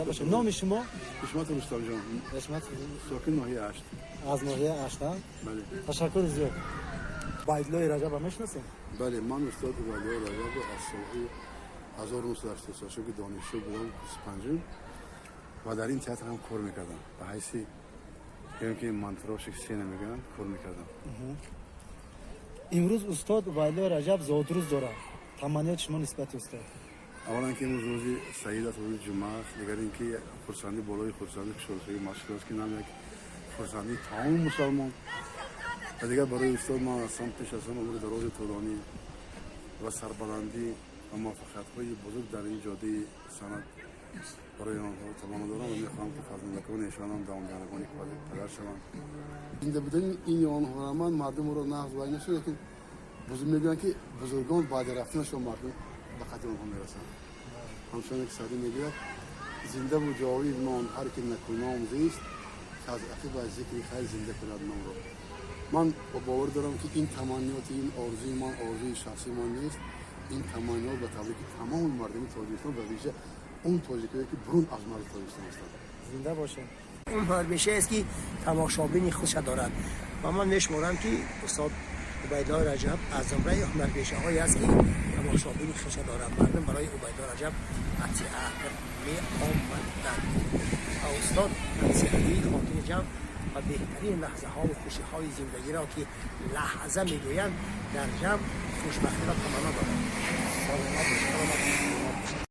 Бошед. Номи шумо? Ҳишмат Рустамҷон. Ҳишмат. Сокини ноҳияи Ҳашт. Аз ноҳияи Ҳашт, а? Бале. Ташаккури зиёд. Убайдуллои Раҷаба мешиносем? Бале, ман устод Убайдулло Раҷабро аз солҳои 1986, ки донишҷӯ будам, курси панҷум, ва дар ин театр ҳам кор мекардам, ба ҳайси гӯем ки монтировщик сцена мегӯянд, кор мекардам. Имрӯз устод Убайдуллои Раҷаб зодрӯз дорад. Таманниёти шумо нисбати устод? Аввалан, ки имрӯз рӯзи саид аст, рӯзи ҷумъа аст. Дигар ин ки хурсандӣ болои хурсандӣ, кушодашавии масҷид аст, ки нам як хурсандии тамоми мусалмон. Ва дигар барои устод ман ҳастам пеш аз ҳама умри дарози тӯлонӣ ва сарбаландӣ ва муваффақиятҳои бузург дар ин ҷодаи санъат барои онҳо таманно дорам ва мехоҳам, ки фарзандакони эшонам давомдиҳандагони падар шаванд. Зинда будани ин ё он ҳунарманд мардум ӯро нағз вай нашуд, лекин мегӯянд, ки бузургон баъди рафтанашон мардум ба қадри онҳо мерасанд. Ҳамчуноне ки Саъдӣ мегӯяд: «Зиндаву ҷовид мон ҳар ки накуном зист, ки аз ақибаш зикри хайр зинда кунад номро». Ман бовар дорам, ки ин таманниёти, ин орзуи ман орзуи шахсии ман нест, ин таманниёт ба табрики тамоми мардуми Тоҷикистон, ба вижа он тоҷикое, ки бурун аз марзи Тоҷикистон ҳастанд. Зинда бошед. Он ҳунарпешаест, ки тамошобини худша дорад, ва ман мешуморам, ки устод Убайдулло Раҷаб аз зумраи ҳунарпешаҳое аст, ки тамошобини худша дорад. Мардум барои Убайдулло Раҷаб ба театр меомаданд ва устод сиҳатии хотири ҷамъ ва беҳтарин лаҳзаҳову хушиҳои зиндагиро, ки лаҳза мегӯянд, дар ҷамъ хушбахтиро таманно дорад. Саломат бошед.